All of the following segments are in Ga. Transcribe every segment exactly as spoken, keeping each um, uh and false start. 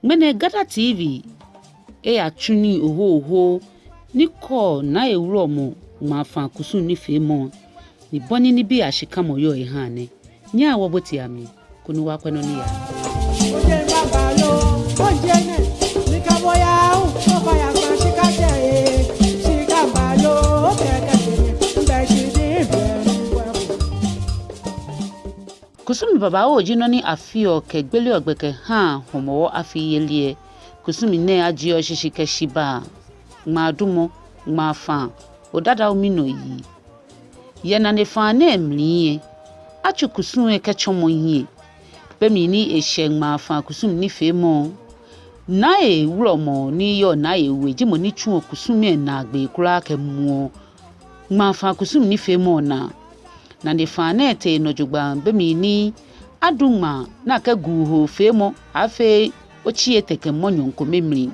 Ŋmɛnɛ Gada T V eyatsu nii oho oho ni kɔɔ Nai Wulɔmɔ ŋmaafaa kusum nifeemɔ, ni bɔ ni nibii ashikamɔ yɔɔ ehaa nɛ. Nyɛhaa wɔbotea mli koni wɔkwɛ nɔ ni yaa. Kusum babaoo ji nɔ ni afeɔ kɛgbeleɔ gbɛ kɛhaa Hɔmɔwɔ afiyeli lɛ. Kusum nɛɛ ajieɔ shishi kɛ shibaa, ŋmaadumɔ, ŋmaafaa, odadao minɔ yii. Yɛ nanefaa nɛɛ mli lɛ, atsu kusum lɛ kɛtsɔmɔ hiɛ. Be mli ni eshɛ ŋmaafaa kusum nifeemɔ, Nai Wulɔmɔ ni yɔɔ Nai We ji mɔ ni tsuɔ kusum lɛ naagbee kwraa kɛmuɔ ŋmaafaa kusum nifeemɔ naa. Nanefaa nɛɛ tee nɔ jogbaŋŋ be mli ni adu ŋmaa ni akɛ guuhoo feemɔ aaafee otsii etɛ kɛmɔ nyɔɔŋ kome mli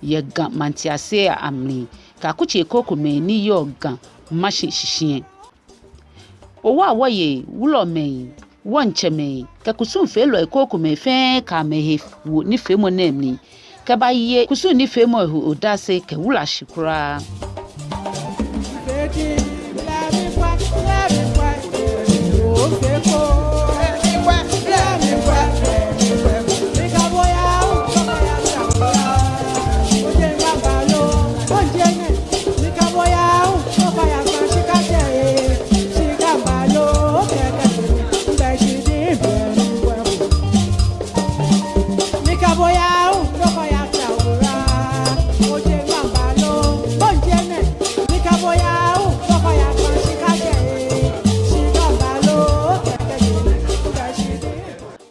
yɛ Ga maŋtiase amli, kɛ akutsei krokomɛi ni yɔɔ Ga mashi shishi lɛ. Owaa wɔyei, wulɔmɛi, wɔŋtsɛmɛi kɛ kusumfeelɔi krokomɛi fɛɛ kɛ amɛhe wo nifeemɔ nɛɛ mli kɛbaye kusum nifeemɔ lɛ he odase kɛwula shi kwraa.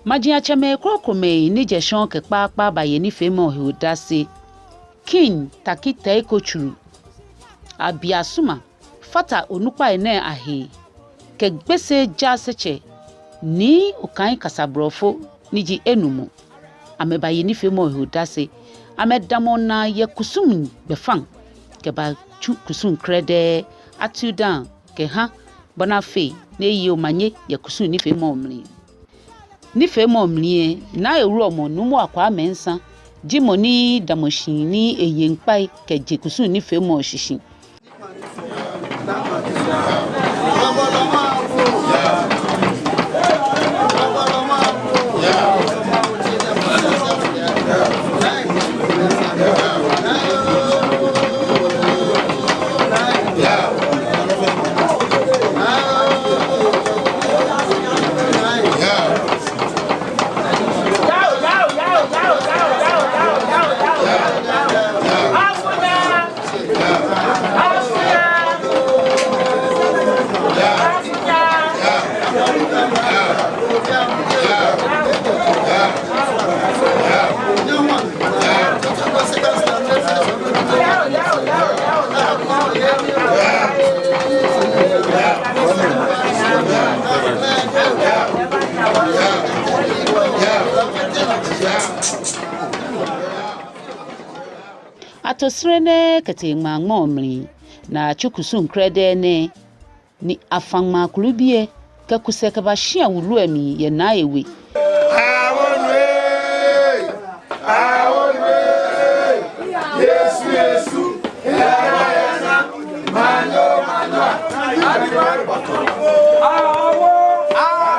Majiatsɛmɛi krokomɛi ni jɛ shɔŋŋ kɛ kpaakpa baye nifeemɔ lɛ he odase. King Tackie Teiko Tsuru, Abia Suma, fata onukpai nɛɛ ahe, kɛ Gbese Jaasetsɛ, Nii Okai Kasablɔfo ni ji enumɔ. Amɛbaye nifeemɔ lɛ he odase. Amɛdamɔ naa yɛ kusum gbɛfaŋ kɛbatsu kusum krɛdɛɛ, atiu daa kɛha, bɔ ni afee ni eye omanye yɛ kusum nifeemɔ lɛ mli. Nifeemɔ lɛ mli lɛ, Nai Wulɔmɔ Nuumo Akwaa Mensah ji mɔ ni damɔ shi ni eye ŋkpai kɛje kusum nifeemɔ lɛ shishi. Ato srɛnɛ kɛtee ŋmaa ŋmɔ mli, ni atsu kusum krɛdɛɛ nɛɛ, ni afa ŋmaa kulubii lɛ kɛku sɛɛ kɛba shia wulu lɛ mli yɛ Nai We. Awoo nu ee! Awoo nu ee! Yesu, Yesu! Yana, yana! Manyo, manyo! Awoo! Awoo!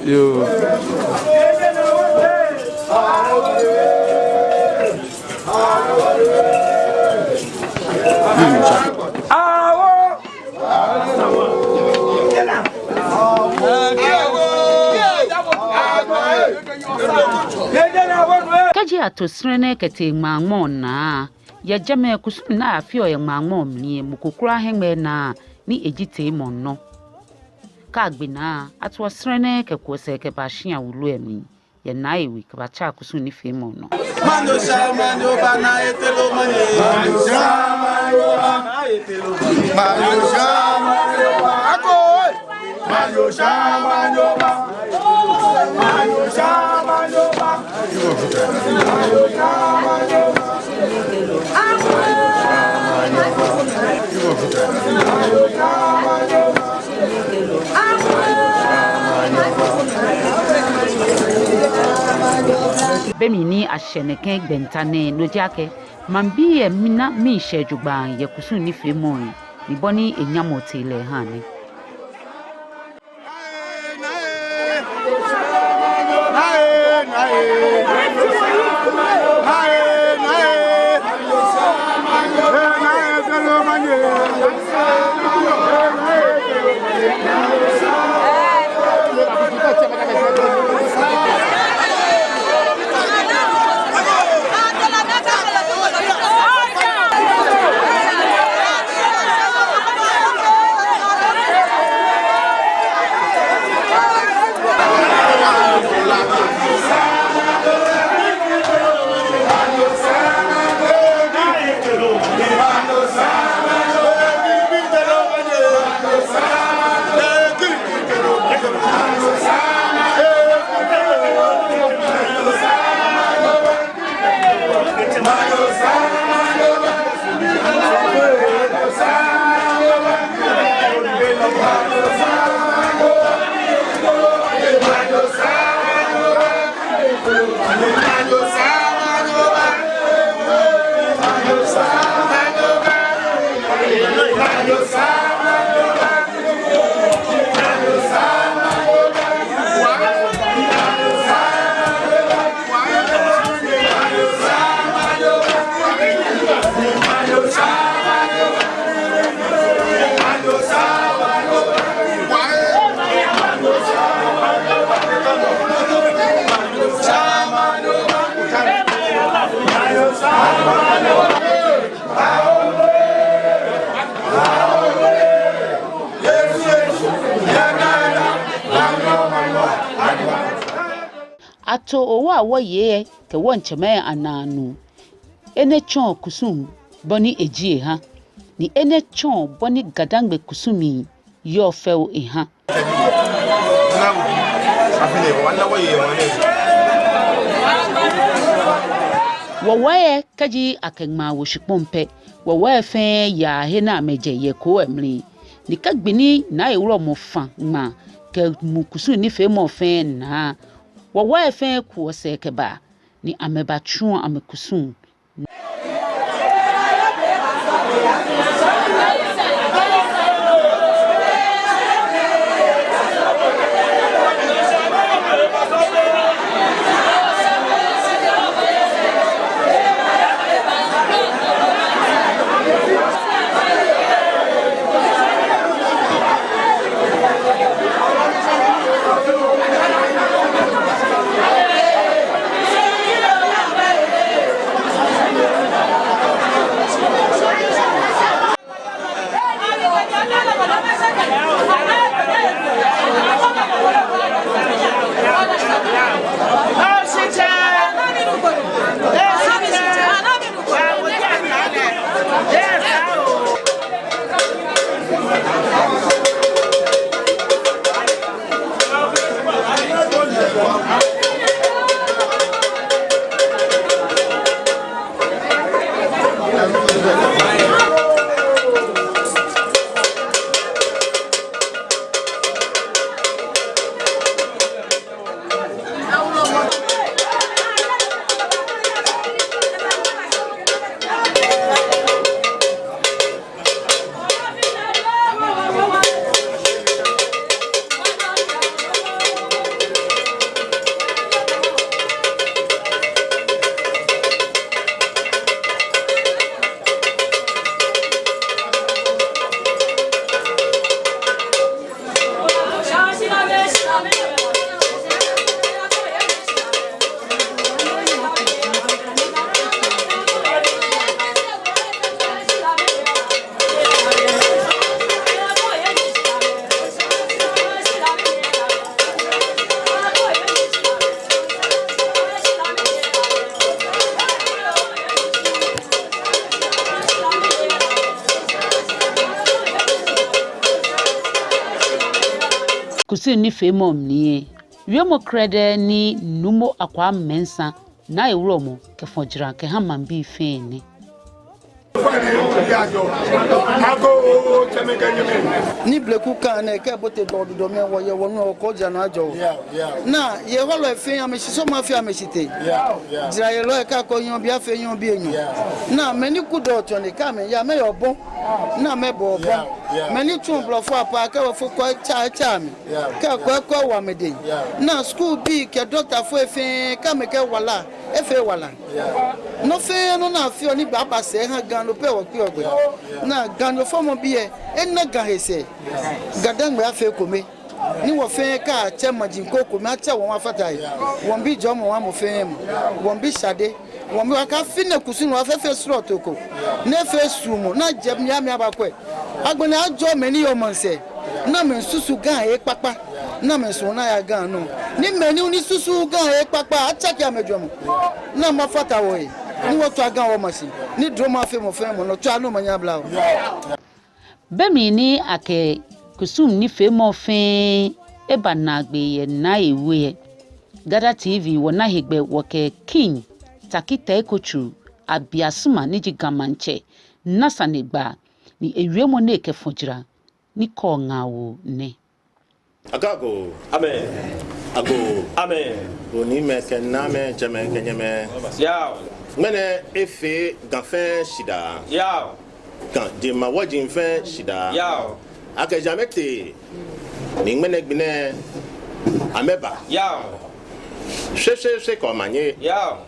Yoo. Kɛji ato srɛnɛ kɛtee ŋmaa ŋmɔ naa, yɛ jɛmɛ kusum ni afeɔ yɛ ŋmaa ŋmɔ mli lɛ, mɔ ko kwraa hiɛŋmɛi naaa ni eji teemɔŋ nɔ. Kɛ agbe naa, atoɔ srɛnɛ kɛkuɔ sɛɛ kɛba shia wulu lɛ mli yɛ Nai We kɛbatsa kusum nifeemɔ nɔ. Manyo sha, manyo ba, na etelo manye. Manyo sha, manyo ba, na etelo manye. Manyo sha, manyo ba. Ako, oi. Manyo sha, manyo ba. Manyo sha, manyo ba. Manyo sha, manyo ba. Be mli ni ashɛ nɛkɛ gbɛnta nɛɛ, no ji akɛ maŋbii lɛ mina miishɛɛ jogbaŋŋ yɛ kusum nifeemɔ lɛ, ni bɔ ni enyamɔ tee lɛ ha nɛ. Ato Owoo Awoyei kɛ wɔŋtsɛmɛi anaa nuu. Enɛ tsɔɔ kusum bɔ ni eji eha, ni enɛ tsɔɔ bɔ ni Ga-Dangme kusumii yɔɔ fɛo eha. Wɔwɔi lɛ, kɛji akɛŋmaa wo shikpɔŋ pɛ, wɔwɔi lɛ fɛɛ yaa he ni amɛjɛ yɛ koo lɛ mli. Ni kɛ gbi ni Naa Ewulɔmɔ fã ŋmaa kɛmu kusum nifeemɔ fɛɛ naa, wɔwɔi lɛ fɛɛ kuɔ sɛɛ kɛbaa, ni amɛbatsuɔ amɛkusum. Kusum nifeemɔ mli lɛ, wiemɔ krɛdɛɛ ni Nuumo Akwaa Mensah, Naa Ewulɔmɔ, kɛfɔ jara kɛha maŋbii fɛɛ nɛ. Agoo, tsɛmɛi kɛ nyɛmɛi. Ni bleku kã nɛɛ kɛ ebote dɔdɔdɔ mli wɔyɛ wɔnu ɔkɔ ja nɔ ajɔ. Yeah, yeah. Ni yɛ hɔlɔi fɛɛ amɛshi sɔɔmɔ afee amɛshitee. Yeah, yeah. Jarayelɔi kɛ akɔ nyɔŋ bii afee nyɔŋ bii enyɔ. Yeah. Ni mɛi ni kudɔɔ tsɔne kɛ amɛya amɛyɛ obɔ. Ni amɛbɔ obɔ. Yeah, yeah. Mɛi ni tsuɔ blɔfo apaa kɛ wɔfo kɔ etsa etsa amɛ. Yeah. Kɛ kɔ ekɔ wa amɛdɛŋ. Yeah. Ni skul bii kɛ dɔktafoi fɛɛ kɛ amɛkɛ wala efee wala. Yeah. Nɔ fɛɛ nɔ ni afeɔ ni baaba sɛɛ ha Ga nɔ pɛ wɔkpeɔ gbɛ. Yeah. Ni Ga nɔ fɔmɔ bii lɛ ena Ga he sɛɛ. Yeah. Ga-Dangme afee ekome. Ni wɔ fɛɛ kɛ atsɛ maji ko kome atsɛ wɔ afata he. Yeah. Wɔmiibi jɔɔmɔ wɔha mɔ fɛɛ mɔ. Wɔmiibi shade. Wɔmiibi wɔkɛ afi nɛɛ kusum nɔ afee fɛɛ srɔto ko. Ni efee suɔmɔ ni ajɛ mli amli abakwɛ. Agbɛnɛ ajɔɔ mɛi ni yɔɔ maŋsɛɛ. Ni amɛsusu Ga he kpakpa. Ni amɛsumɔ ni aya Ga nɔ. Ni mɛi ni susuuu Ga he kpakpa atsake amɛjwɛŋmɔ. Ni amɛfata wɔhe. Ni wɔtswa Ga wɔma shi. Ni dromɔ afee mɔ fɛɛ mɔ nɔ. Tswa ni omanye aba wɔ. Be mli ni akɛ kusum nifeemɔ fɛɛ eba naagbee yɛ Naa Ewe lɛ, Gada T V wɔna hegbɛ wɔkɛ King Tackie Teiko Tsuru Abiasuma ni ji Ga Maŋtsɛ na sane gba ni ewiemɔ ni ekɛfɔ jara ni kɔɔ ŋaawoo nɛ. Agoo. Amɛɛ. Agoo. Amɛɛ. Onii mɛi kɛ naamɛi, tsɛmɛi kɛ nyɛmɛi. Yao. Ŋmɛnɛ efee Ga fɛɛ shidaa. Yao. Ga jemawɔji fɛɛ shidaa. Yao. Akɛ ja amɛtee ni ŋmɛnɛ gbi nɛɛ amɛba. Yao. Shweshweeshwe kɛ omanye. Yao.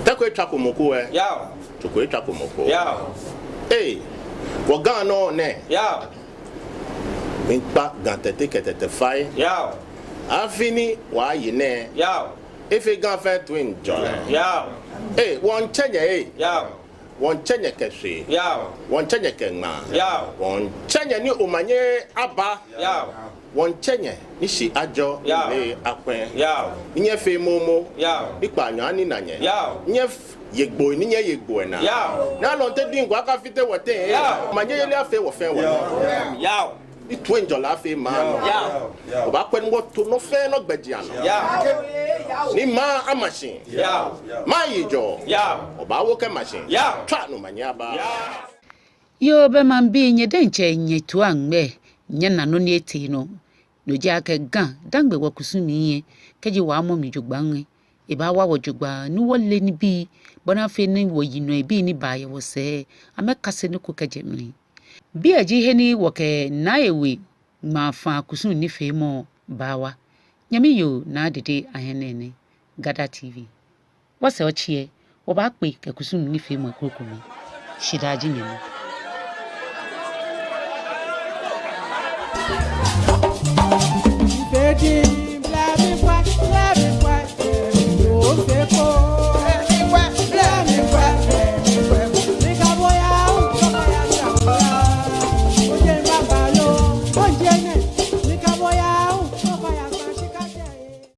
Tɛ ko etswako mɔ ko ɛ. Yao. Tso ko etswako mɔ ko. Yao. Ee, wɔ Ga nɔ nɛɛ. Yao. Miikpa Ga Tɛte kɛ Tɛte fai. Yao. Afi ni wɔye nɛɛ. Yao. Efee Ga fɛɛ toiŋjɔlɛ. Yao. Ee, wɔmiitsɛ nyɛ ee. Yao. Wɔmiitsɛ nyɛ kɛ shwee. Yao. Wɔmiitsɛ nyɛ kɛ ŋmaa. Yao. Wɔmiitsɛ nyɛ ni omanye aba. Yao. Wɔmiitsɛ nyɛ ni shi ajɔ. Yao. Ni akwɛ. Yao. Ni nyɛfee momo. Yao. Ni kpaanyɔ anina nyɛ. Yao. Nyɛye gboi ni nyɛye gboi naa. Yao. Ni alɔnte diŋ ko akafite wɔteŋ. Yao. Omanyeyeli afee wɔ fɛɛ wɔnɔ. Yao. Ni toiŋjɔlɛ afee maŋ nɔ. Yao. Obaakwɛ ni wɔto nɔ fɛɛ nɔ gbɛjianɔ. Yao. Ni maŋ ama shi. Yao. Maŋ yiŋ jɔ. Yao. Obaawo kɛma shi. Yao. Tswa ni omanye aba. Yao. Yoo, bɛ maŋbii, nyɛ diɛŋtsɛ nyɛtua ŋmɛ, nyɛna nɔ ni etee nɔ. No ji akɛ Ga-Dangme wɔkusum nɛɛ, kɛji wɔmɔ mli jogbaŋŋ lɛ, ebaawa wɔ jogbaŋŋ ni wɔle nibii, bɔ ni afee ni wɔyinɔbii ni baa yɛ wɔsɛɛ, amɛkase nɔ ko kɛjɛ mli. Biɛ ji he ni wɔkɛ Naa Ewe ŋmaafaa kusum nifeemɔ baawa. Nyɛmi yoo Naa Dede Ahiɛnɛ nɛ, Gada T V. Wɔsɛɛ otsi lɛ, wɔbaakpe kɛ kusum nifeemɔ kroko mli. Shidaa ji nyɛnɔ.